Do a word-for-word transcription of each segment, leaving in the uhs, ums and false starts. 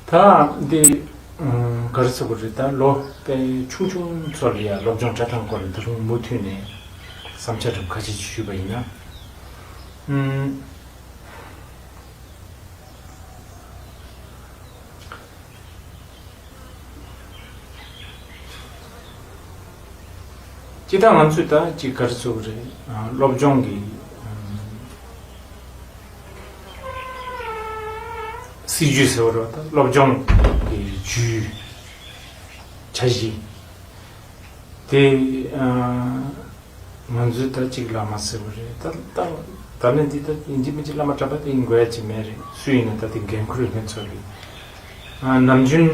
ད་འདི་ཨ་ག་རེ་ཟེར་དགོས་རེད། ད་ལོ་དཔེ་ཆུང་ཆུང་ཚོ་ལ་ཡ་སློབ་སྦྱོང་སྤྲད་སྟངས་སྐོར་ལ་ད་རུང་མུ་མཐུད་ནས་བསམ་འཆར་འདྲ་པོ་ཁ་ཤས་ཅིག་ཞུས་པ་ཡིན་ན། ཨུམ། སྤྱིར་བཏང་ང་ཚོས་ད་ཅིག་ག་རེ་ཟེར་དགོས་རེད། ཨ་སློབ་སྦྱོང་གི་ཨ་སྲིད་ཇུས་ཟེར་བ་རེད་པ། ད་སློབ་སྦྱོང་གི་ཇུས་འཆར་གཞི་དེ་ཨ་ང་ཚོས་ད་ཅིག་བླ་མ་ཟེར་བ་རེད། ད་ད་ད་ནི་འདི་ད་ཡིན་གཅིག་མིན་གཅིག་བླ་མ་གྲྭ་པ་དེ་ཡིན་དགོས་ཡ་ཅིག་མེད་རེད། སུ་ཡིན་ན་ད་དེ་འགན་ཁུར་ཡོད་མཁན་ཚོ་གི་ཨ་ནམ་རྒྱུན་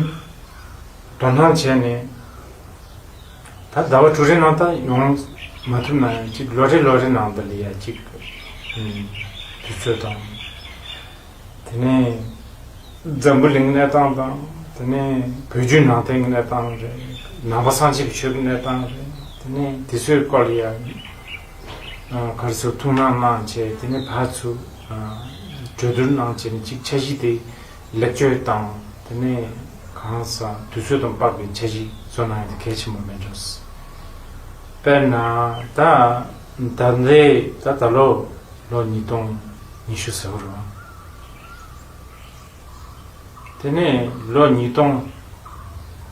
དོ་སྣང་བྱས་ནས། ད་ཟླ་བ་དྲུག་རེ་ནང་ད་ཡོང་མ་ཐུབ་ན་ཡང་གཅིག་ལོ་རེ་ལོ་རེ་ནང་ད་ལ་ཡ་གཅིག་ཨུམ་དུས་ཚོད་དང་། དེ་ནས་འཛམ་བུ་གླིང་གནས་སྟངས་དང་། དེ་ནས་བོད་བརྒྱུད་ནང་བསྟན་གྱི་གནས་སྟངས་རེད། ནང་པ་སངས་རྒྱས་ཀྱི་ཆོས་ཀྱི་གནས་སྟངས་རེད། དེ་ནས་དེ་ཚོའི་སྐོར་ལ་ཡང་ཨ་ག་རེ་ཟེར། ཐུགས་སྣང་གནང་བྱས། དེ་ནས་ཕར་ཚུར་ཨ་གྲོས་བསྡུར་གནང་བྱས་ནས་གཅིག་འཆར་གཞི་དེ་ལེགས་བཅོས་དང་། དེ་ནས་གང་ཟག་དུས་ཚོད་དང་དཔག་པའི་འཆར་གཞི་བཟོ་གནང་ཡ་དེ་གལ་ཆེན་པོ་མེད་འགྲོ། དཔེར་ན་ད་ད་ལྟའི་ད་ད་ལོ་ལོ་ཉིས་སྟོང་ཉི་ཤུ་ཟེར་བ་རེད། དེ་ནས་ལོ་ཉིས་སྟོང་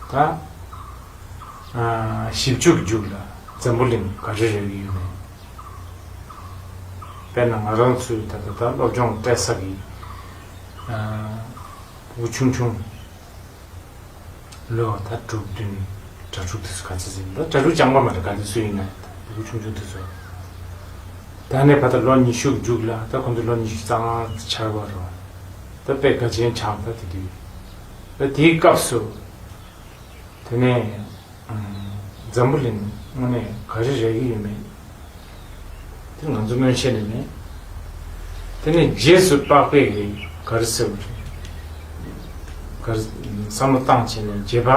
ད་ཨ་བཞི་བཅུ་གི་མཇུག་ལ་འཛམ་བུ་གླིང་ག་རེ་རེག་གི་ཡོད་མེད། དཔེར་ན་ང་རང་ཚོའི་ད་ལྟ་ད་སློབ་སྦྱོང་སྤྲད་ས་གི་ཨ་ཕྲུ་གུ་ཆུང་ཆུང་ལོ་ད་དྲུག་བདུན་གྲྭ་ཕྲུག་དེ་ཚོ་ག་ཚོད་ཟིན། ད་གྲྭ་ཕྲུག་རྐྱང་པ་མ་རེད། ག་ཚོད་སུ་ཡིན་ན་ཕྲུ་གུ་ཆུང་ཆུང་དེ་ཚོ། ད་ནས་ཕར་ད་ལོ་ཉི་ཤུ་གི་མཇུག་ལ་ད་ཁོང་ཚོ་ལོ་ཉི་ཤུ་རྩ་ལྔ་ཆགས་པ་རེད། ད་དཔེ་དགའ་ཆེན་ཆགས། ད་དེ་དུས་ད་དེའི་སྐབས་སུ་དེ་ནས་ཨམ་འཛམ་བུ་གླིང་དངོས་གནས་ག་རེ་རེག་གི་ཡོད་མེད་དེ་ང་ཚོ་མངོན་ཤེས་ནས་མེད། དེ་ནས་རྗེས་སུ་དཔག་པའི་གི་ག་རེ་ཟེར་བ་རེད། ག་རེ་བསམ་བློ་བཏང་བྱས་ནས་རྗེས་དཔག་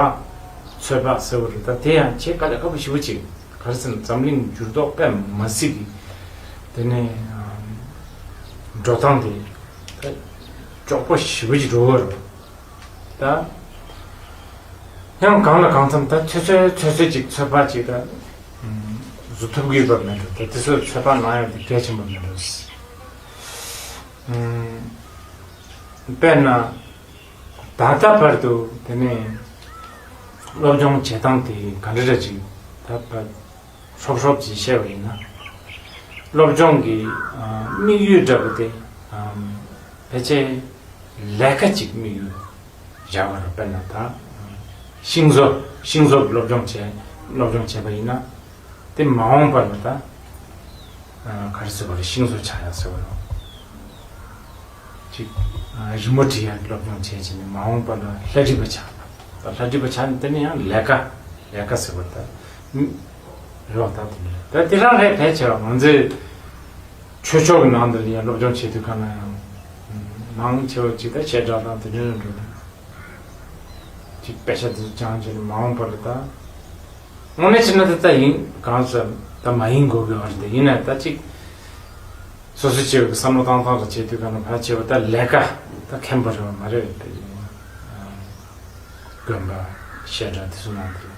ཚོད་དཔག་ཟེར་བ་རེད། ད་དེ་ཡང་བྱེད་དཀའ་ལས་ཁག་པོ་ཞེ་པོ་ཅིག་ག་རེ་ཟེར་ན་འཛམ་གླིང་འགྱུར་ལྡོག་དཔེ་མ་སྲིད་ཀྱི་དེ་ནས་ཨམ་འགྲོ་སྟངས་དེ་ད་སྐྱོ་པོ་ཞེ་པོ་ཅིག་འགྲོ་གི་རེད། ད་ཡང་གང་ལ་གང་འཚམ་ད་ཚོད་ཚོད་ཚོད་ཚོད་ཅིག་ཚོད་དཔག་ཅིག་ད་ཨམ་བཟོ་ཐུབ་ཀྱི་ཡོད་པ་མེད་འགྲོ། ད་དེ་ཚོ་ཚོད་དཔག་གནང་ཡག་དེ་གལ་ཆེན་པོ་མེད་འགྲོ། ཨམ་དཔེར་ན་ད་ལྟ་བར་དུ་དེ་ནས་སློབ་སྦྱོང་བྱེད་སྟངས་དེ་ག་འདྲ་འདྲ་ཅིག་ད་བར་ཧྲོབ་ཧྲོབ་ཅིག་བཤད་པ་ཡིན་ན། སློབ་སྦྱོང་གི་ཨ་དམིགས་ཡུལ་འདྲ་པོ་དེ་ཨ་ཕལ་ཆེར་ལས་ཀ་ཅིག་དམིགས་ཡུལ་བཞག་པ་རེད། དཔེར་ན་ད་ཤིང་བཟོ་ཤིང་བཟོ་གི་སློབ་སྦྱོང་བྱས་སློབ་སྦྱོང་བྱས་པ་ཡིན་ན། དེ་མ་འོངས་པ་ལ་ད་ཨ་ག་རེ་ཟེར་བ་རེད། ཤིང་བཟོ་ཆགས་ཡག་ཟེར་བ་རེད། ཅིག་ཨ་རི་མོ་འབྲི་ཡག་སློབ་སྦྱོང་བྱས་བྱས་ནས་མ་འོངས་པ་ལ་ལྷ་བྲིས་པ་ཆགས་པ། ད་ལྷ་བྲིས་པ་ཆགས་ནས་དེ་ནས་ཡང་ལས་ཀ་ལས་ཀ་ཟེར་བ་ད་རེད་བ། ད་དེ་ནས་ད་དེ་རང་རེད། ཕལ་ཆེ་བ་ང་ཚོའི་ཆོས་ཕྱོགས་ཀྱི་ནང་དུ་ཡང་སློབ་སྦྱོང་བྱེད་དུས་གང་ན་ཡང་མང་ཆེ་བ་ཅིག་ད་བྱེ་བྲག་དང་དེ་འདྲ་འགྲོ་དུས་ཅིག་དཔེ་ཆ་དེ་ཚོ་སྦྱང་བྱས་ནས་མ་འོངས་པ་ལ་ད་དངོས་གནས་བྱས་ན་ད་ད་ཡིན་གང་ཟེར་ད་མ་ཡིན་དགོས་ཀྱི་བར་དེ་ཡིན་ན་ད་ཅིག་སོ་སོ་སྐྱེ་བོ་གི་བསམ་བློ་བཏང་སྟངས་ལ་བྱེད་དུས་གང་ན་ཕལ་ཆེ་བ་ད་ལས་ཀ་ད་མཁན་པོ་རེད་བ་མ་རེད་པས། དགོན་པ་བཤད་གྲྭ་དེ་ཚོ་ནང་དུ་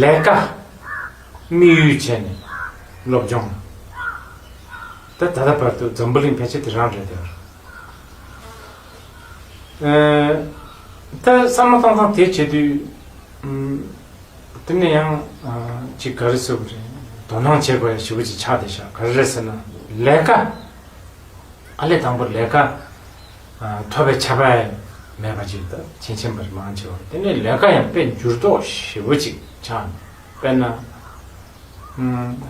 ལས་ཀ་དམིགས་ཡུལ་བྱས་ནས་སློབ་སྦྱོང་ད་ད་ལྟ་བར་དུ་འཛམ་བུ་གླིང་ཕལ་ཆེར་དེ་རང་རེད་དེ། ཨ་ད་བསམ་བློ་བཏང་སྟངས་དེ་བྱེད་དུས་ཨམ། དེ་ནས་ཡང་ཨ་ཅིག་ག་རེ་ཟེར་དགོས་རེད། དོ་སྣང་བྱེད་དགོས་ཡ་ཞེ་པོ་ཅིག་ཆགས་བསྡད་ཤག་ག་རེ་རེད་ཟེར་ན་ལས་ཀ་ཨ་ལས་དང་པོ་ལས་ཀ་ཨ་ཐོབ་པའི་ཆ་པ་མེད་པ་ཅིག་ད་ཕྱིན་ཕྱིན་པར་མང་ཆེ་བ་དེ་ནས་ལས་ཀ་ཡང་དཔེ་འགྱུར་ལྡོག་ཞེ་པོ་ཅིག་ཆགས། དཔེར་ན་ཨ་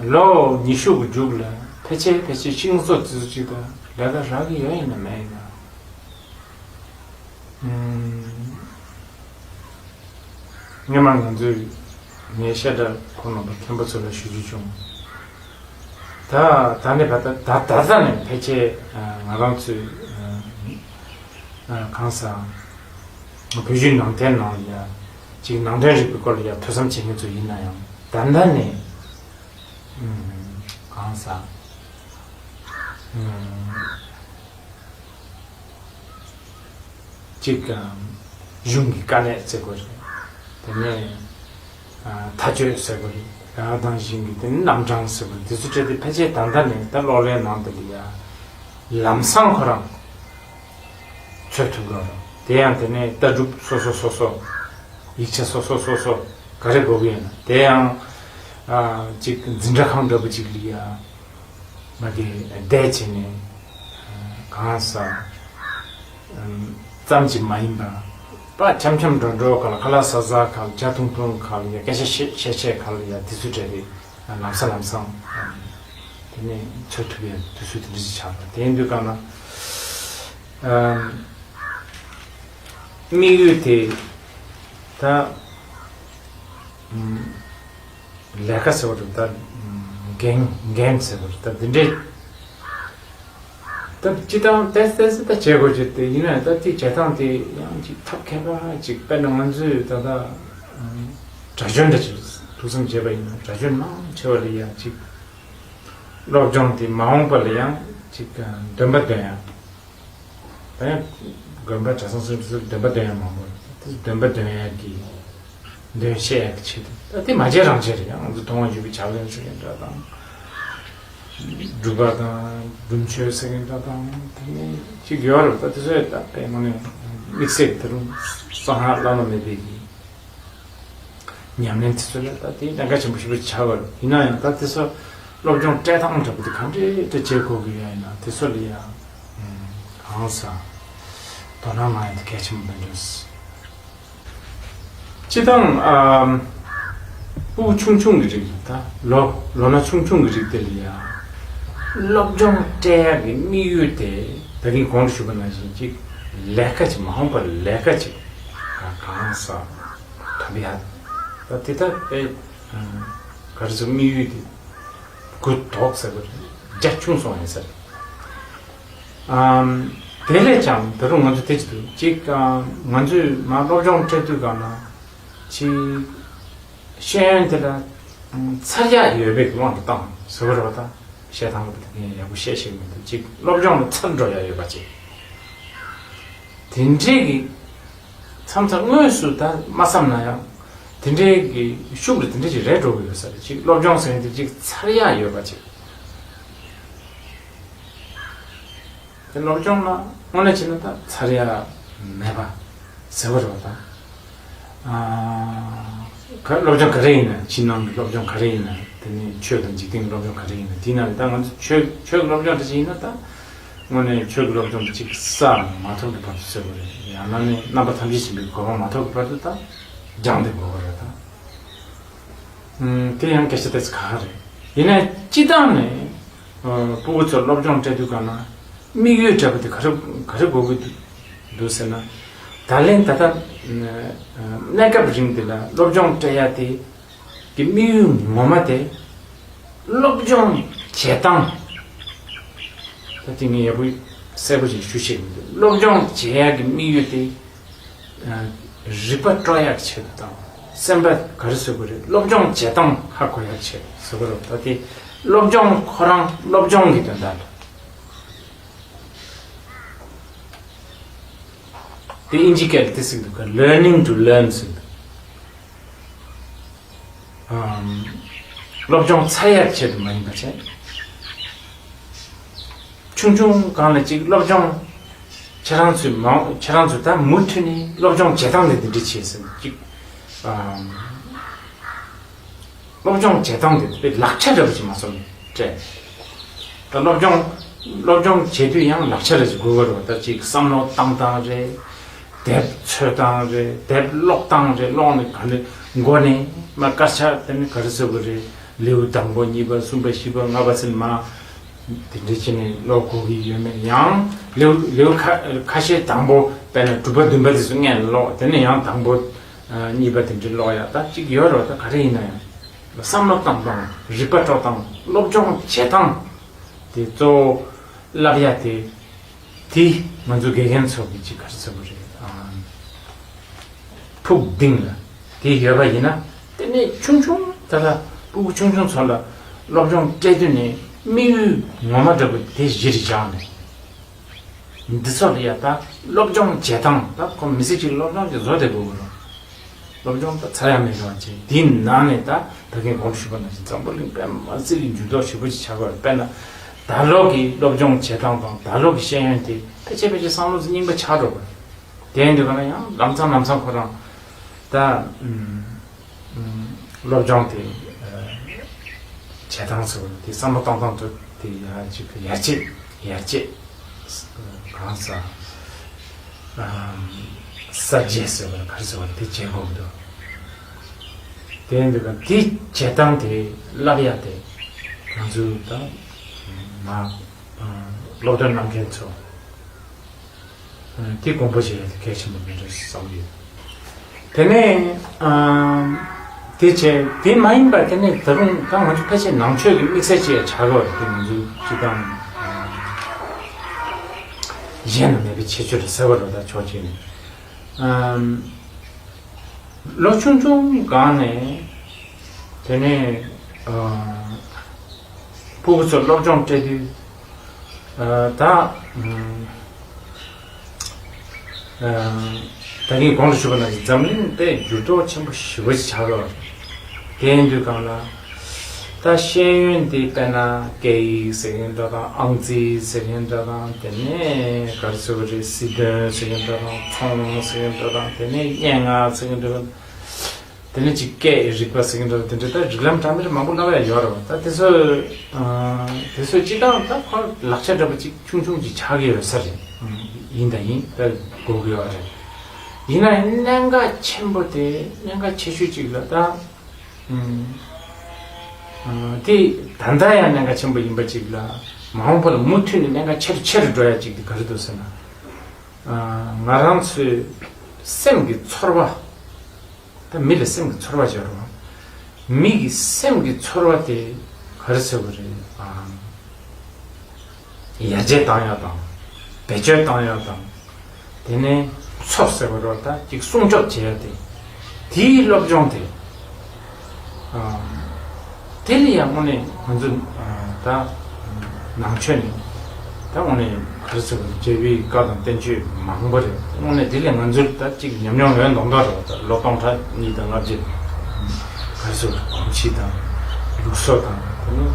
ལོ་ཉི་ཤུ་གི་མཇུག་ལ་ཕལ་ཆེར་ཕལ་ཆེར་ཤིང་བཟོ་དེ་ཚོ་ཅིག་ད་ལས་ཀ་རག་གི་ཡོད་ཡིན་ན་མེད་ཡིན་ན། སྔོན་མ་ང་ཚོས་ངའི་བཤད་གྲྭ་ཁོང་རྣམ་པ་མཁན་པོ་ཚོ་ལ་ཞུ་རྒྱུ་བྱུང་། ད་ད་ནས་བར་ད་ད་ད་ལྟ་ནས་ཕལ་ཆེར་ང་རང་ཚོའི་གང་ཟག་བོད་བརྒྱུད་ནང་བསྟན་ནང་ལ་ཡ་ཅིག་ནང་དོན་རིག་པའི་སྐོར་ལ་ཡ་ཐོས་བསམ་བྱེད་མཁན་ཚོ་ཡིན་ན་ཡང་ད་ལྟ་ནས་གང་ཟག་གཅིག་གཞུང་གི་དཀའ་གནད་ཟེར་དགོས་རེད། དེ་ནས་མཐའ་དཔྱོད་ཟེར་དགོས་རེད། ཡང་དང་གཞན་གྱི་དེ་ནི་རྣམ་གྲངས་ཟེར་དགོས་རེད། དེ་ཚོ་སྤྲད་དེ་ཕལ་ཆེར་ད་ལྟ་ནས་ད་གློག་ཀླད་ནང་དུ་ལ་ཡ་ལམ་སང་ཁོ་རང་འཚོལ་ཐུབ་ཀྱི་རེད། དེ་ཡང་དེ་ནས་ལྟ་གྲུབ་སོ་སོ་སོ་སོ། ཡིག་ཆ་སོ་སོ་སོ་སོ་ག་རེ་དགོས་ཀྱི་ཡོད་ན། དེ་ཡང་ཅིག་འཛིན་གྲྭ་ཁང་འདྲ་པོ་ཅིག་ལ་ཡ། ང་གིས་བསྡད་བྱས་ནས་གང་ཟག་ཙམ་གྱིས་མ་ཡིན་པར། པ་འཆམ་འཆམ་འགྲོ་འགྲོ་ག་ལ། ཁ་ལག་ཟ་ཟ་ག་ལ། ཇ་འཐུང་འཐུང་ག་ལ། ཡ་སྐད་ཆ་བཤད་བཤད་བཤད་ག་ལ། ཡ་དེ་ཚོ་སྤྲད་དེ་ལམ་སང་ལམ་སང་དེ་ནས་འཚོལ་ཐུབ་ཡ་དུས་ཚོད་དེ་འདྲ་ཞིག་ཆགས་པ། དེ་ཡིན་དུས་གང་ན་དམིགས་ཡུལ་དེ་ད། ལས་ཀ་ཟེར་བ་རེད། ད་འགན་འགན་ཟེར་བ་རེད། ད་འདི་འདྲའི་ད་སྤྱི་བཏང་ཏོག་ཙམ་ཏོག་ཙམ་ད་བྱེད་དགོས་ཀྱི། དེ་ཡིན་ན་ད་དེ་བྱེད་སྟངས་དེ་ཡང་ཅིག་ཐབས་མཁས་པ་ཅིག། དཔེར་ན་ང་ཚོས་ད་ལྟ་གྲྭ་གཞོན་འདྲ་ཅིག་ཐུགས་བསམ་བྱས་པ་ཡིན་ན། གྲྭ་གཞོན་མང་ཆེ་བ་ལ་ཡང་ཅིག་སློབ་སྦྱོང་དེ་མ་འོངས་པ་ལ་ཡང་ཅིག་འདོན་པ་འདོན་ཡ། ད་ཡང་དགོན་པ་གྲྭ་ཚང་སོ་སོའི་འདོན་པ་འདོན་ཡ་མང་པོ་རེད། དེ་འདོན་པ་འདོན་ཡ་གི་འདོན་བཤད་ཡ་གི་ཆེད་དུ། ད་དེ་མ་བྱས་རང་བྱས་རེད། ཡང་ང་ཚོ་མཐོང་བ་བརྒྱུད་པའི་ཕྱག་ལེན་ཟེར་མཁན་འདྲ་དང་། སྒྲུབ་པ་དང་སྒྲུབ་མཆོད་ཟེར་མཁན་འདྲ་དང་། དེ་ནས་ཅིག་ཡོད་རེད། ད་དེ་ཚོ་ཡང་ད་དཔེ་དངོས་གནས་དམིགས་བསལ་གྱི་ད་རུང་གསང་སྔགས་བླ་ན་མེད་པའི་གི་ཉམས་ལེན་དེ་ཚོ་ལ་ད་དེ་གནད་འགག་ཆེན་པོ་ཞེ་པོ་ཆགས་པ་རེད། ཡིན་ན་ཡང་ད་དེ་ཚོ་སློབ་སྦྱོང་སྤྲད་སྟངས་འདྲ་པོ་དེ་ག་འདྲས་ད་བྱེད་དགོས་ཀྱི་ཡོད་ཡིན་ན། དེ་ཚོ་ལ་ཡང་གང་ཟག་དོ་སྣང་གནང་ཡ་དེ་གལ་ཆེན་པོ་འདྲ་འདྲ། སྤྱི་བཏང་ཨམ། སྤུ་གུ་ཆུང་ཆུང་གི་རིགས་ད་ལོ་ལོ་ན་ཆུང་ཆུང་གི་རིགས་དེ་ལ་ཡང་སློབ་སྦྱོང་སྤྲད་ཡག་གི་དམིགས་ཡུལ་དེ་ད་གིན་གོང་དུ་ཞུས་པ་ནང་བཞིན་ཅིག་ལས་ཀ་ཅིག་མ་འོངས་པར་ལས་ཀ་ཅིག་གང་ཟག་ཐོབ་ཡག་ད་དེ་ལྟར་དཔེ་ག་རེ་ཟེར། དམིགས་ཡུལ་དེ་གུ་དོག་ཟེར་བ་རེད། རྒྱ་ཆུང་སོང་ཡིན་ཟེར། ཨམ། དེ་ལས་ཀྱང་ད་རུང་ང་ཚོ་དེ་ཅི་འདུག་ཅིག་ཨམ། ང་ཚོས་མ་སློབ་སྦྱོང་སྤྲད་དུས་གང་ན་ཅིག་ཤེས་ཡོན་དེ་ལ་ཨམ། ཚར་ཡག་ཡོད་པའི་དབང་དུ་བཏང་ཟེར་བ་རེད་པ། ད་བཤད་སྟངས་ལ་ད་ངས་ཡག་པོ་བཤད་ཤེས་མི་འདུག་ཅིག་སློབ་སྦྱོང་ལ་ཚར་འགྲོ་ཡག་ཡོད་པ་ཅིག་དེ་འདྲའི་གི་མཚམས་མཚམས་དངོས་སུ་ད་མ་བསམ་ན་ཡང་དེ་འདྲའི་གི་ཤུགས་ལ་དེ་འདྲ་ཅིག་རེད་འགྲོ་གི་ཡོད་ས་རེད། ཅིག་སློབ་སྦྱོང་ཟེར་མཁན་དེ་ཅིག་ཚར་ཡག་ཡོད་པ་ཅིག་དེ་སློབ་སྦྱོང་ལ་དངོས་གནས་བྱས་ན་ད་ཚར་ཡ་མེད་པ་ཟེར་བ་རེད་པ། ད་ཨ། ག་སློབ་སྦྱོང་ག་རེ་ཡིན་ན། ཕྱི་ནང་གི་སློབ་སྦྱོང་ག་རེ་ཡིན་ན། དེ་ནས་ཆོས་དང་འཇིག་རྟེན་གྱི་སློབ་སྦྱོང་ག་རེ་ཡིན་ན། དེའི་ནང་ནས་ད་ང་ཚོ་ཆོས་ཆོས་ཀྱི་སློབ་སྦྱོང་འདྲ་ཞིག་ཡིན་ན། ད་དངོས་གནས་ཆོས་ཀྱི་སློབ་སྦྱོང་དེ་གཅིག་ས་མ་ཐོབ་ཀྱི་བར་དུ་ཟེར་བ་རེད། ཡང་ན་ནི་རྣམ་པ་ཐམས་ཅད་མཁྱེན་པའི་གོ་འཕང་མ་ཐོབ་ཀྱི་བར་དུ་ད་སྦྱངས་ཏེ་དགོས་པ་རེད། ད་ཨ། དེ་ཡང་སྐད་ཆ་ཏོག་ཙམ་ཁག་ཁག་རེད། ཡིན་ནའི་སྤྱིར་བཏང་ནས། ཨ། སྤུ་གུ་ཚོར་སློབ་སྦྱོང་སྤྲད་དུས་གང་ན་དམིགས་ཡུལ་འདྲ་པོ་དེ་ག་རེ་ག་རེ་དགོས་ཀྱི་འདུག་འདུག་ཟེར་ན། ད་ལན་ད་ལྟ་གནས་སྐབས་རིང་འདི་ལ་སློབ་སྦྱོང་སྤྲད་ཡ་དེ་གི་དམིགས་ཡུལ་ངོ་མ་དེ་སློབ་སྦྱོང་བྱེད་སྟངས། ད་དེ་ངས་ཡག་པོ་གསལ་པོ་ཞིག་ཞུ་ཤེས་ཀྱི་མི་འདུག་སློབ་སྦྱོང་བྱེད་ཡ་གི་དམིགས་ཡུལ་དེ། རིག་པ་སྤྲོ་ཡག་ཆེད་དུ་དང་། སེམས་པ་ག་རེ་བཟོ་དགོས་རེད། སློབ་སྦྱོང་བྱེད་སྟངས་ཧ་གོ་ཡག་ཆེད་དུ་བཟོ་དགོས་རེད། ད་དེ་སློབ་སྦྱོང་ཁོ་རང་སློབ་སྦྱོང་གི་དོན་དག་རེད། དེ་ཨིན་ཇི་སྐད་ལ་དེ་ཟེར་གྱི་འདུག་ག learning to learn ཟེར་གྱི་འདུག་ཨམ། སློབ་སྦྱོང་ཚར་ཡག་ཆེད་དུ་མ་ཡིན་པ་བྱས། ཆུང་ཆུང་སྒང་ལ་ཅིག་སློབ་སྦྱོང་ཁྱེད་རང་ཚོས་མ་ཁྱེད་རང་ཚོས་ད་མུ་མཐུད་ནས་སློབ་སྦྱོང་བྱེད་སྟངས་དེ་འདི་འདྲ་བྱས་ཟིན་ཅིག་ཨམ། སློབ་སྦྱོང་བྱེད་སྟངས་དེ་དཔེ་ལག་ཆ་འདྲ་པོ་ཅིག་མ་སོང་ནས་སྤྲད། ད་སློབ་སྦྱོང་སློབ་སྦྱོང་བྱེད་དུས་ཡང་ལག་ཆ་རེ་ཞིག་དགོས་ཀྱི་རེད་པ། ད་ཅིག་བསམ་བློ་བཏང་སྟངས་རེད། དེབ་འཚོལ་སྟངས་རེད། དེབ་ཀློག་སྟངས་རེད། ཀློག་ནས་ག་ནས་མགོ་ནས་མ་དཀར་ཆག་དེ་ནས་ག་རེ་བཟོ་དགོས་རེད། ལེའུ་དང་པོ་གཉིས་པ་གསུམ་པ་བཞི་པ་ལྔ་པ་ཟེར་མ་དེ་འདྲ་བྱས་ནས་ཀློག་དགོས་ཀྱི་ཡོད་མེད། ཡང་ལེའུ་ལེའུ་ཁ་ཁ་ཤས་དང་པོ་དཔེར་ན་དྲུག་པ་བདུན་པ་དེ་ཚོ་སྔོན་ཀློག་དེ་ནས་ཡང་དང་པོ་གཉིས་པ་དེ་འདྲ་ཀློག་ཡག་ད་ཅིག་ཡོད་རེད་པ། ད་ག་རེ་ཡིན་ན་ཡང་བསམ་བློ་བཏང་སྟངས། རིག་པ་སྤྲོ་སྟངས། སློབ་སྦྱོང་བྱེད་སྟངས་དེ་གཙོ་བོ་བསླབ་ཡག་དེ། དེ་ང་ཚོ་དགེ་རྒན་ཚོ་གི་ཅིག་ག་རེ་ཟེར་དགོས་རེད། ཨ། ཕུགས་གཏིང་ལ་དེ་ཡོད་པ་ཡིན་ན། དེ་ནས་ཆུང་ཆུང་ད་ལྟ་སྤུ་གུ་ཆུང་ཆུང་ཚོ་ལ་སློབ་སྦྱོང་སྤྲད་དུས་ནས་དམིགས་ཡུལ་ངོ་མ་འདྲ་པོ་དེ་གཞི་རུ་བཞག་ནས། འདི་ཚོ་ལ་ཡ་ད་སློབ་སྦྱོང་བྱེད་སྟངས། ད་ཁོ་མི་ཚེ་གཅིག་སློབ་སྦྱོང་གི་བཟོ་དེ་དགོས་ཀྱི་རེད། སློབ་སྦྱོང་ད་ཚར་ཡ་མེད་རང་བྱས། དེའི་ནང་ནས་ད་ད་གིན་གོང་དུ་ཞུས་པ་ནང་བཞིན་འཛམ་བུ་གླིང་པད་མ་སིལ་གྱི་འགྱུར་ལྡོག་ཞེ་པོ་ཅིག་ཆགས་ཀྱི་ཡོད་རེད། དཔེར་ན་ད་ལོ་གི་སློབ་སྦྱོང་བྱེད་སྟངས་དང་ད་ལོ་གི་ཤེས་ཡོན་དེ་ཕལ་ཆེར་ཕལ་ཆེར་བསམ་བློ་རྙིང་པ་ཆགས་འགྲོ་གི་རེད། དེ་ཡིན་དུས་ག་ན་ཡང་ལམ་སང་ལམ་སང་ཁོ་རང་ད་ཨུམ། སློབ་སྦྱོང་དེ་བྱེད་སྟངས་ཟེར་བ་དེ་བསམ་བློ་གཏོང་སྟངས་དེ་ཡར་ཅིག་ཡར་རྒྱས་ཡར་རྒྱས་གང་ཟག་གསར་བརྗེ་ཟེར་བ་ག་རེ་ཟེར་བ་དེ་བྱེད་དགོས་འདུག་དེ་འདུག་ག་དེ་བྱེད་སྟངས་དེ་བསླབ་ཡ་དེ་ང་ཚོའི་ད་མ་སློབ་སྟོན་གནང་མཁན་ཚོ། དེ་དགོངས་པ་བཞེས་ཡ་དེ་གལ་ཆེན་པོ་མིན་འགྲོ་བསམ་གྱི་ཡོད། དེ་ནས་དེ་བྱས་དེ་མ་ཡིན་པ་དེ་ནས་ད་རུང་ད་ང་ཚོ་ཕལ་ཆེར་ནང་ཆོས་ཀྱི་དམིགས་བསལ་ཅིག་ཡང་ཆགས་ཀྱི་ཡོད་རེད། དེ་ང་ཚོའི་སྤྱི་བཏང་གཞན་ལ་མེད་པའི་ཁྱད་ཆོས་རེད་ཟེར་བ་རེད། ད་ཕྱོགས་གཅིག་ནས། ལོ་ཆུང་ཆུང་སྒང་ནས་དེ་ནས་ཕྲུ་གུ་ཚོར་སློབ་སྦྱོང་སྤྲད་དུས་ད་ད་གིན་གོང་དུ་ཞུས་པ་ནང་བཞིན་འཛམ་གླིང་དཔེ་འགྱུར་ལྡོག་ཆེན་པོ་ཞེ་པོ་ཅིག་ཆགས་ཡོད་རེད། དེ་ཡིན་དུས་སྒང་ལ། ད་ཤེས་ཡོན་འདི་དཔེར་ན་སྐད་ཡིག་ཟེར་མཁན་འདྲ་དང་ཨང་རྩིས་ཟེར་མཁན་འདྲ་དང་དེ་ནས་ག་རེ་ཟེར་བ་རེད། སྲིད་དོན་ཟེར་མཁན་འདྲ་དང་ཚོང་ཟེར་མཁན་འདྲ་དང་དེ་ནས་སྙན་ངག་ཟེར་མཁན་འདྲ་དང་དེ་ནས་ཅིག་སྐད་རིག་པ་ཟེར་མཁན་འདྲ་དང་དེ་འདྲ་ད་རིགས་ལམ་འདྲ་མི་འདྲ་མང་པོ་བསླབ་ཡ་ཡོད་རེད་བ། ད་དེ་ཚོ་དེ་ཚོ་སྤྱི་བཏང་ད་ཁོ་ལག་ཆ་འདྲ་པོ་ཅིག་ཆུང་ཆུང་ཅིག་ཆགས་ཀྱི་ཡོད་ས་རེད། ཡིན་དང་ཡིན་ད་དགོས་ཀྱི་ཡོད་རེད། ཡིན་ན་ཡང་གནད་འགག་ཆེན་པོ་དེ་གནད་འགག་ཆེ་ཤོས་ཅིག་ལ་ད། དེ་ད་ལྟ་ཡང་གནད་འགག་ཆེན་པོ་ཡིན་པ་ཅིག་ལ་མ་འོངས་པ་ལ་མུ་མཐུད་ནས་གནད་འགག་ཆེ་རུ་ཆེ་རུ་འགྲོ་ཡ་ཅིག་དེ་ག་རེ་འདུག་ཟེར་ན། ང་རང་ཚོའི་སེམས་ཀྱི་ཚོར་བ། ད་མི་ལ་སེམས་ཀྱི་ཚོར་བ་ཅིག་ཡོད་རེད་བ། མི་གི་སེམས་ཀྱི་ཚོར་བ་དེ་ག་རེ་ཟེར་དགོས་རེད། ཡར་རྒྱས་བཏང་ཡ་དང་། བེད་སྤྱོད་བཏང་ཡ་དང་། དེ་ནས་འཚོ་ཟེར་བ་རོ་ད་ཅིག་སྲུང་སྐྱོབ་བྱེད་ཡ་དེ། དེའི་སློབ་སྦྱོང་དེ། དེ་ལ་ཡང་དངོས་གནས་ང་ཚོ་ད་ནང་ཆོས་ནས་ད་དངོས་གནས་ག་རེ་ཟེར་བ་རེད། རྒྱལ་བའི་བཀའ་དང་བསྟན་བཅོས་མང་པོ་རེད། དངོས་གནས་དེ་ལས་ང་ཚོར་ད་ཅིག་ཉམས་མྱོང་ཡོད་མདོག་མདོག་རེད་བ། ད་ལོ་སྟོང་ཕྲག་གཉིས་དང་ལྔ་བརྒྱ་ག་རེ་ཟེར་བ་རེད། གོམས་གཤིས་དང་ལུགས་སྲོལ་དང་དེ་ནི་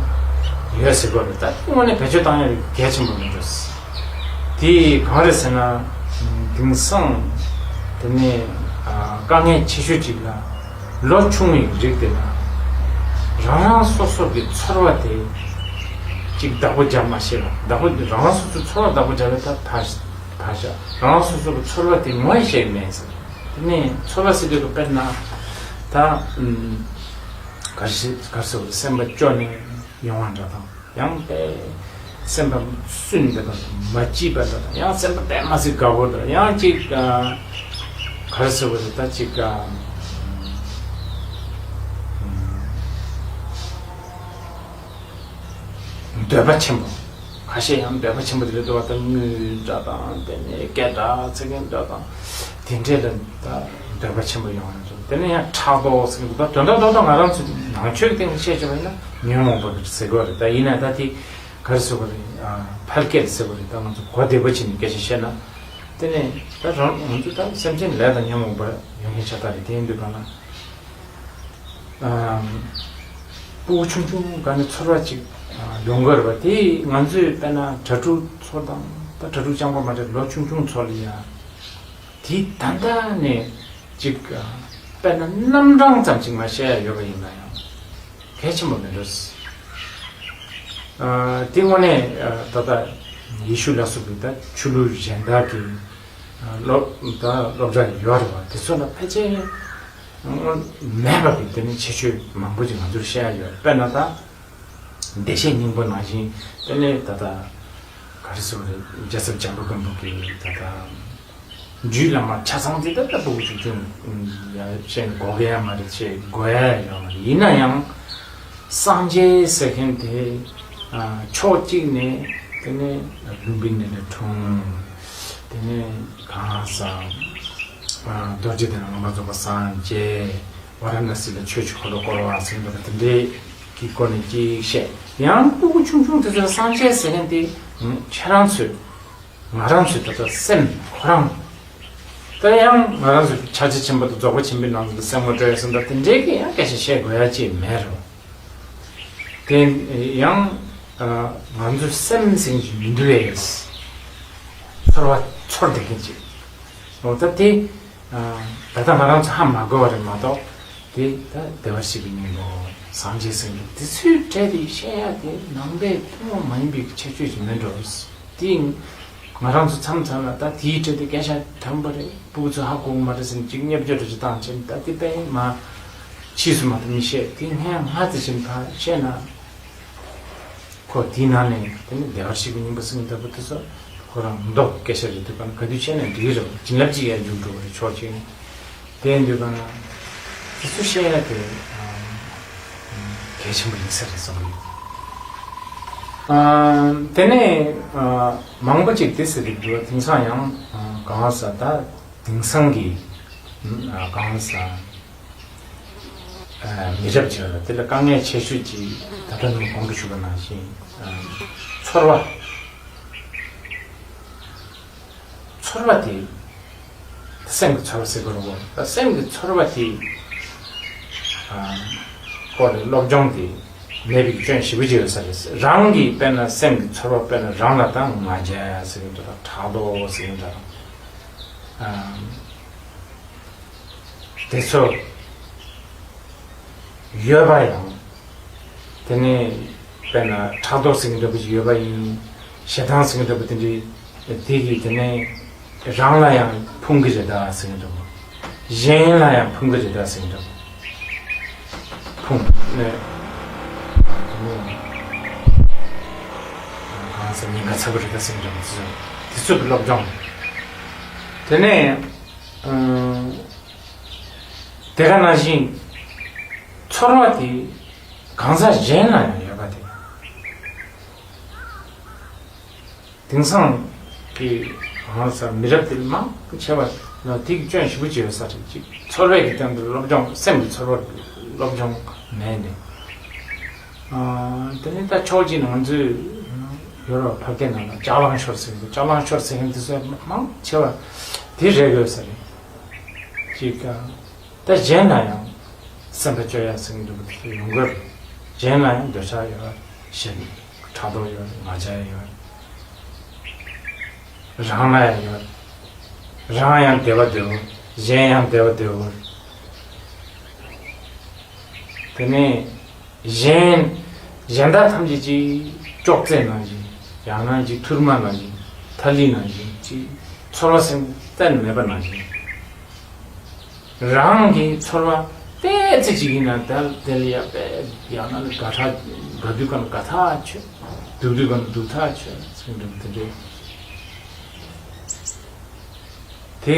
ཡོད་ཟེར་བ་རེད། ད་དངོས་གནས་བེད་སྤྱོད་བཏང་ཡ་གལ་ཆེན་པོ་མིན་འགྲོ། དེ་གང་རེད་ཟེར་ན། དེང་སང་དེ་ནས་དཀའ་ངལ་ཆེ་ཤོས་ཅིག་ལ། ལོ་ཆུང་བའི་རིགས་དེ་ལ་རང་རང་སོ་སོ་གི་ཚོར་བ་དེ་ཅིག་བདག་པོ་རྒྱབ་མ་ཤེས་པ། བདག་པོ་རང་རང་སོ་སོའི་ཚོར་བ་བདག་པོ་རྒྱབ་ཡ་ད་ཕར་ཕར་བཞག་རང་རང་སོ་སོ་གི་ཚོར་བ་དེ་ངོ་ཤེས་མེད་ཟེར། དེ་ནས་ཚོར་བ་ཟེར་དུས་དཔེར་ན་ད་ག་རེ་ག་རེ་ཟེར་བ་སེམས་པ་སྐྱོ་ནས་ཡོང་བ་འདྲ་དང་། ཡང་དེ་སེམས་པ་སུན་པ་དང་མ་སྐྱིད་པ་དང་། ཡང་སེམས་པ་དཔེ་མ་སྲིད་དགའ་པོ་དང་། ཡང་ཅིག་ག་རེ་ཟེར་བ་རེད། ད་ཅིག་འདོད་པ་ཆེན་པོ། ཁ་ཤས་ཡང་འདོད་པ་ཆེན་པོ་དེ་རེད་འདུག་བ། ད་དངུལ་འདྲ་དང་དེ་ནས་སྐད་གྲགས་ཚིག་རྒྱན་འདྲ་དང་དེ་འདྲས་ལ་ད་འདོད་པ་ཆེན་པོ་ཡོང་ཡོང་འདུག་དེ་ནས་ཡང་ཕྲག་དོག་ཟེར་གྱི་འདུག་ད་དོན་དག་རྡོག་རྡོག་ང་རང་ཚོ་ནང་ཆོས་ཀྱི་སྟེང་ནས་བཤད་བྱས་པ་ཡིན་ན་ཉོན་མོངས་པ་ཟེར་དགོས་རེད། ད་ཡིན་ན་ད་དེ་ག་རེ་ཟེར་དགོས་རེད། ཕལ་སྐད་ཟེར་དགོས་རེད། ད་ང་ཚོ་གོ་བདེ་པོ་བྱས་ནས་སྐད་ཆ་བཤད་ན། དེ་ནས་ད་རང་ང་ཚོ་ད་སེམས་ཅན་ལས་དང་ཉོན་མོངས་པ་ཡོང་མཁན་ཤ་སྟག་རེད། དེ་ཡིན་དུས་གང་ལ། ཨམ། སྤུ་གུ་ཆུང་ཆུང་སྒང་ནས་ཚོར་བ་ཅིག་ཡོང་གི་རེད་པ། དེ་ང་ཚོས་དཔེར་ན་གྲྭ་ཕྲུག་ཚོ་དང་ད་གྲྭ་ཕྲུག་རྐྱང་པ་མ་རེད། ལོ་ཆུང་ཆུང་ཚོ་ལ་ཡང་དེ་ད་ལྟ་ནས་ཅིག་དཔེར་ན་རྣམ་གྲངས་ཙམ་ཅིག་མ་བཤད་ཡ་ཡོད་པ་ཡིན་ན་ཡང་གལ་ཆེན་པོ་མི་འདུག་ཨ། དེ་དངོས་གནས་ད་ལྟ་ཡེ་ཤུ་ལ་སོགས་པའི་ད་ཆོས་ལུགས་གཞན་དག་གི་སློབ་ད་སློབ་གྲྭ་ཡོད་རེད་པ། དེ་ཚོ་ལ་ཕལ་ཆེར་མེད་པ་གི་དེ་ནི་ཁྱད་ཆོས་མང་པོ་ཅིག་ང་ཚོར་བཤད་ཡ་ཡོད། དཔེར་ན་ད་བདེ་གཤེགས་སྙིང་པོ་ནང་བཞིན་དེ་ནི་ད་ལྟ་ག་རེ་ཟེར་བ་རེད། རྒྱལ་ཚབ་འཇམ་དཔལ་མགོན་པོ་གི་ད་ལྟ་རྒྱུད་བླ་མ་ཆ་ཚང་དེ་ད་ལྟ་སྤུ་གུ་ཆུང་ཆུང་ཡ་བཤད་དགོས་ཀྱི་ཡ་མ་རེད། བཤད་དགོས་ཡ་ཡོད་མ་རེད། ཡིན་ན་ཡང་སངས་རྒྱས་ཟེར་མཁན་དེ་ཕྱོགས་གཅིག་ནས་དེ་ནི་ལུམ་བི་ནི་ལ་འཁྲུངས། དེ་ནས་གང་ཟག་རྡོ་རྗེ་གདན་ལ་མངོན་པར་རྫོགས་པར་སངས་རྒྱས། ཝཱ་ར་ཎ་སི་ལ་ཆོས་ཀྱི་འཁོར་ལོ་བསྐོར་བ་ཟེར་འདུག་པ། དེ་འདྲའི་གི་སྐོར་ནས་ཅིག་བཤད། ཡང་སྤུ་གུ་ཆུང་ཆུང་དེ་ཚོར་སངས་རྒྱས་ཟེར་མཁན་དེ་ཁྱེད་རང་ཚོས་ ང་རང་ཚོའི་ད་ལྟ་སེམས་ཁོ་རང་། ད་ཡང་ང་རང་ཚོ་ཕྱག་རྒྱ་ཆེན་པོ་དང་རྫོགས་པ་ཆེན་པོའི་ནང་དུ་སེམས་ངོ་སྤྲོད་ཡ་སེམས་དང་དེ་འདྲའི་གི་ཡང་སྐད་ཆ་བཤད་དགོས་ཡ་ཅིག་མེད་རུང་། དེ་ཡང་ང་ཚོའི་སེམས་ཟེར་གྱི་མི་འདུག་ཨེ། ཚོར་བ་ཚོར་བསྡད་མཁན་ཅིག་འོ་ད་དེ། ད་ལྟ་ང་རང་ཚོ་ཧ་མ་གོ་བ་རེད་མ་གཏོགས། དེ་ད་བདེ་བར་གཤེགས་པའི་སྙིང་པོ་སངས་རྒྱས་སེང་གེ་དེ་ཚོའི་གྲས་དེ་བཤད་ཡ་དེ་ནང་པའི་ཐུན་མོང་མ་ཡིན་པའི་ཁྱད་ཆོས་ཤིག་མིན་འགྲོ། དེ་ང་རང་ཚོ་མཚམས་མཚམས་ལ་ད་དེའི་གྲས་དེ་སྐད་ཆ་དྲང་པོ་རེད། སྤུ་གུ་ཚོ་ཧ་གོ་གི་མ་རེད་ཟེར་ནས་ཅིག་བརྙས་བཅོས་འདྲ་ཅིག་བཏང་བྱས་ནས་ད་དེ་དཔེ་མ་ཕྱིས་སུ་མ་གཏོགས་མི་བཤད། དེ་སྔན་སྔ་ཙམ་ཞིག་ད་བཤད་ན། ཁོ་དེའི་ནང་ནས་དེ་ནི་བདེ་བར་གཤེགས་པའི་སྙིང་པོ་ཟེར་མཁན་འདྲ་པོ་དེ་ཚོ་ཁོ་རང་མདོ་སྐད་ཆ་རེད་འདུག་ག་ག་དུས་བཤད་ན་འགྲིག་གི་རེད། བྱིན་རླབས་ཅིག་ཡར་འཇུག་འགྲོ་བ་རེད། ཕྱོགས་གཅིག་ནས་དེ་འདུག་ག་ན་དེ་ཚོ་བཤད་ཡ་དེ་གལ་ཆེན་པོ་ཡིན་ས་རེད་བསམ་གི་ཡོད། དེ་ནས་མང་པོ་ཅིག་དེ་ཟེར་གི་འདུག་དེང་སང་ཡང་གང་ཟག་ད་དེང་སང་གི་གང་ཟག་མི་རབས་ཅིག་ལ་དེ་ལ་དཀའ་ངལ་ཆེ་ཤོས་ཀྱི་ད་ལྟ་ནས་གོང་དུ་ཞུས་པ་ནང་བཞིན་ཚོར་བ། ཚོར་བ་དེ་སེམས་ཀྱི་ཚོར་བ་ཟེར་དགོས་རེད་གོ། ད་སེམས་ཀྱི་ཚོར་བ་དེ་སྐོར་ལ་སློབ་སྦྱོང་དེ་མེད་པའི་སྐྱོན་ཞེ་པོ་ཅིག་ཡོད་ས་རེད། རང་གིས་དཔེར་ན་སེམས་ཀྱི་ཚོར་བ་དཔེར་ན་རང་ལ་ད་ང་རྒྱལ་ཟེར་གྱི་འདུག་ད་ཕྲག་དོག་ཟེར་གྱི་འདུག་ད། དེ་ཚོ་ཡོད་པ་ཡང་། དེ་ནས་དཔེར་ན་ཕྲག་དོག་ཟེར་མཁན་འདྲ་པོ་ཞིག་ཡོད་པ་ཡིན། ཞེ་སྡང་ཟེར་མཁན་འདྲ་པོ་དེ་འདྲའི་དེ་གིས་དེ་ནས་རང་ལ་ཡང་ཕུང་གི་རེད་ད་ཟེར་མཁན་འདྲ་པོ། གཞན་ལ་ཡང་ཕུང་གི་རེད་ད་ཟེར་མཁན་འདྲ་པོ། ཕུང་ནས་གང་ཟེར་ཉེན་ཁ་ཚ་པོ་རེད་ད་ཟེར་མཁན་འདྲ་པོ། དེ་ཚོ་གི་སློབ་སྦྱོང་། དེ་ནས་དེ་ག་ནང་བཞིན་ཚོར་བ་དེ་གང་ཟག་གཞན་ལ་ཡང་ཡོད་པ་དེ། དེང་སང་གི་གང་ཟག་མི་རབས་དེ་མང་ཆེ་བ་ལ་དེ་གི་སྐྱོན་ཞེ་པོ་ཅིག་ཡོད་ས་རེད། ཅིག་ཚོར་བའི་གི་སྟེང་དུ་སློབ་སྦྱོང་སེམས་ཀྱི་ཚོར་བ་སློབ་སྦྱོང་མེད་ནས། དེ་ནས་ད་ཕྱོགས་གཅིག་ནས་ང་ཚོས་ཡོ་རོབ་ཕ་སྐད་ནང་ལ་ལྕགས་གླང་ཤོར་ཟེར་གི་འདུག་ལྕགས་གླང་ཤོར་ཟེར་མཁན་དེ་ཚོ་མང་ཆེ་བ་དེ་རེད་ཡོད་ས་རེད། ཅིག་ད་གཞན་ལ་ཡང་སེམས་པ་སྐྱོ་ཡ་ཟེར་གི་འདུག་དེ་ཚོ་ཡོང་གི་རེད། གཞན་ལ་ཡང་འདོད་ཆགས་ཡོད། ཞེ་ཕྲག་དོག་ཡོད། ང་རྒྱལ་ཡོད། རང་ལ་ཡང་ཡོད། རང་ཡང་བདེ་བ་འདོད། གཞན་ཡང་བདེ་བ་འདོད། དེ་ནས་གཞན། གཞན་དག་ཐམས་ཅད་ཀྱི་ཅོག་ཙེ་ནང་བཞིན། ཡང་ན་ཅིག་ཐུར་མ་ནང་བཞིན། ཐ་ལི་ནང་བཞིན། ཅིག་ཚོར་བ་སེམས་གཏན་མེད་པ་ནང་བཞིན། རང་གི་ཚོར་བ་ཏོག་ཙམ་ཅིག་ཡིན་ན་ད་དེ་ལ་ཡ་དཔེ་ཡང་ན་དགའ་ཁྲ་དགའ་དུས་ག་ན་དགའ་ཐག་ཆོད། སྡུག་དུས་ག་ན་སྡུག་ཐག་ཆོད་ཟེར་འདུག་དེ་འདྲའི་དེ།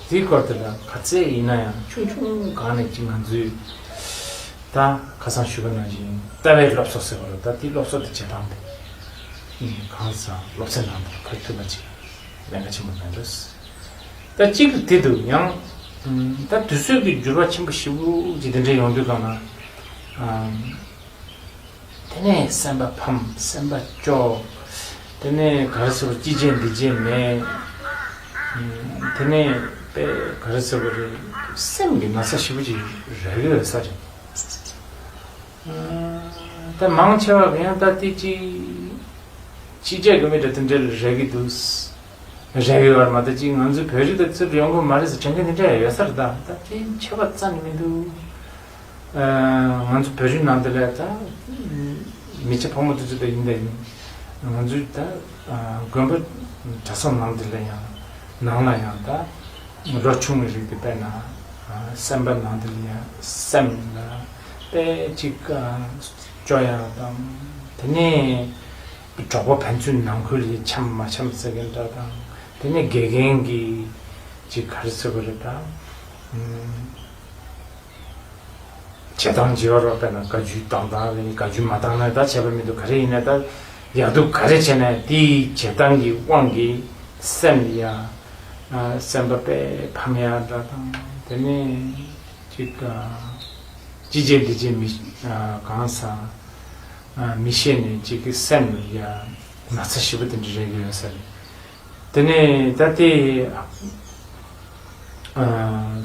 དེའི་སྐོར་དེ་ལ་ག་ཚད་ཡིན་ན་ཡང་ཆུང་ཆུང་སྒང་ནས་ཅིག་ང་ཚོས་ད་ཁ་སང་ཞུས་པ་ནང་བཞིན་ལྟ་བའི་སློབ་གསོ་ཟེར་བ་ལ་ད་དེའི་སློབ་གསོ་དེ་བྱེད་སྟངས་དེ་གང་ཟག་སློབ་ཚན་ནང་དུ་ཕབ་ཐུབ་པ་ཅིག་ལས་ཀ་ཆེན་པོ་མེད་འགྲོ། ད་གཅིག་དེ་འདུག་ཡང་ད་དུས་ཚོད་ཀྱི་འགྱུར་བ་ཆེན་པོ་ཞེ་པོ་ཅིག་དེ་འདྲ་ཡོང་དུས་གང་ན། དེ་ནས་སེམས་པ་ཕམ། སེམས་པ་སྐྱོ། དེ་ནས་ག་རེ་ཟེར་བ་ཅི་བྱེད་འདི་བྱེད་མེད། དེ་ནས་དཔེ་ག་རེ་ཟེར་བ་རེད། སེམས་ཀྱི་ན་ཚ་ཞེ་པོ་ཅིག་རག་གི་ཡོད་ས་རེད། ད་མང་ཆེ་བ་གི་ཡང་ད་དེ་ཅི་ཅི་བྱེད་དགོས་མེད་དེ་དེ་འདྲ་རག་གི་འདུག་རེ་བའི་བར་མ་ད་ཅིག་ང་ཚོའི་བོད་རིགས་དང་ཚུར་ཡོང་གི་མ་རེད་ཟེར་དྲན་མཁན་དེ་འདྲ་ཡང་ཡོད་ས་རེད། ད་ད་དེ་ཁྱད་པར་རྩ་ནས་མི་འདུག་ང་ཚོ་བོད་རིགས་ནང་དེ་ལ་ད་མི་ཚེ་ཕོ་མོ་དེ་ཚོ་ད་ཡིན་ད་ཡིན། ང་ཚོའི་ད་དགོན་པ་གྲྭ་ཚང་ནང་དེ་ལ་ཡང་ནང་ལ་ཡང་ད་ལོ་ཆུང་བའི་རིགས་དེ་དཔེར་ན་སེམས་པ་ནང་དེ་ལ་ཡང་སེམས་ལ་དཔེ་ཅིག་སྐྱོ་ཡ་དང་དེ་ནས། གྲོགས་པོ་ཕན་ཚུན་ནང་ཁུལ་ལ་འཆམ་མ་འཆམ་ཟེར་མཁན་འདྲ་དང་། དེ་ནས་དགེ་རྒན་གྱིས་ཅིག་ག་རེ་ཟེར་དགོས་རེད་ད། བྱེད་སྟངས་བརྗེ་བ་རོགས་པས་ན་བཀའ་བརྒྱུད་བཏང་སྟངས་ལ་བཀའ་བརྒྱུད་མ་བཏང་ན་ད་བྱས་པ་མི་འདུག་ག་རེ་ཡིན་ན་ད་ཡག་སྡུག་ག་རེ་བྱས་ན་དེའི་བྱེད་སྟངས་ཀྱི་དབང་གིས་སེམས་ཡ་སེམས་པ་དཔེ་ཕམ་ཡ་འདྲ་དང་། དེ་ནས་ཅིག་ཅི་བྱེད་འདི་བྱེད་མི་གང་ཟག་མི་ཤེས་ནས་ཅིག་གི་སེམས་ལ་ཡ་ ན་ཚ་ཞེ་པོ་དེ་འདྲ་རེག་གི་ཡོད་ས་རེད། དེ་ནས་ད་དེ་ཨ་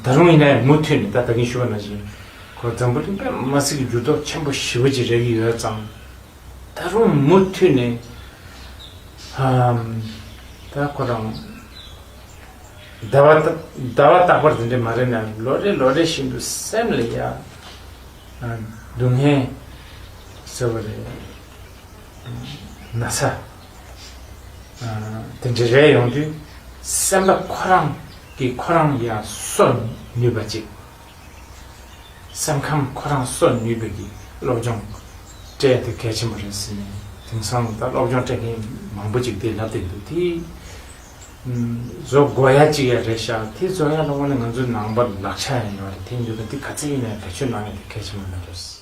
ད་རུང་ཡིན་ན་ཡང་མུ་མཐུད་ནས་ད་ད་གིན་ཞུས་པ་ནང་བཞིན་ཁོ་འཛམ་བུ་གླིང་པད་མ་སྲིད་ཀྱི་འགྱུར་ལྡོག་ཆེན་པོ་ཞེ་པོ་ཅིག་རེག་གི་ཡོད་ཙང་། ད་རུང་མུ་མཐུད་ནས་ཨམ་ད་ཁོ་རང་ཟླ་བ་ཟླ་བ་རྟག་པར་དེ་འདྲ་མ་རེད་ན་ལོ་རེ་ལོ་རེ་བཞིན་དུ་སེམས་ལ་ཡ་ཨ་སྡུག་བསྔལ་ཟེར་བ་རེད། ན་ཚ་ཨ་དེ་འདྲ་རེད་ཡོང་དུས་སེམས་པ་ཁོ་རང་གིས་ཁོ་རང་ཡ་གསོ་ནུས་པ་ཅིག་སེམས་ཁམས་ཁོ་རང་གསོ་ནུས་པའི་གི་སློབ་སྦྱོང་སྤྲད་དེ་གལ་ཆེན་པོ་རེད་ཟེར་ནས། དེང་སང་ད་སློབ་སྦྱོང་སྤྲད་མཁན་མང་པོ་ཅིག་དེ་ལབ་བསྡད་འདུག་དེ་བཟོ་དགོས་ཡ་ཅིག་ཡ་རེད་ཤག་དེ་བཟོ་ཡ་ལ་དངོས་གནས་ང་ཚོའི་ནང་པ་ལག་ཆ་ཡང་ཡོད་རེད། དེ་འདུག་ན་དེ་ག་ཚད་ཡིན་ན་བེད་སྤྱོད་གནང་ཡ་དེ་གལ་ཆེན་པོ་མེད་རེད།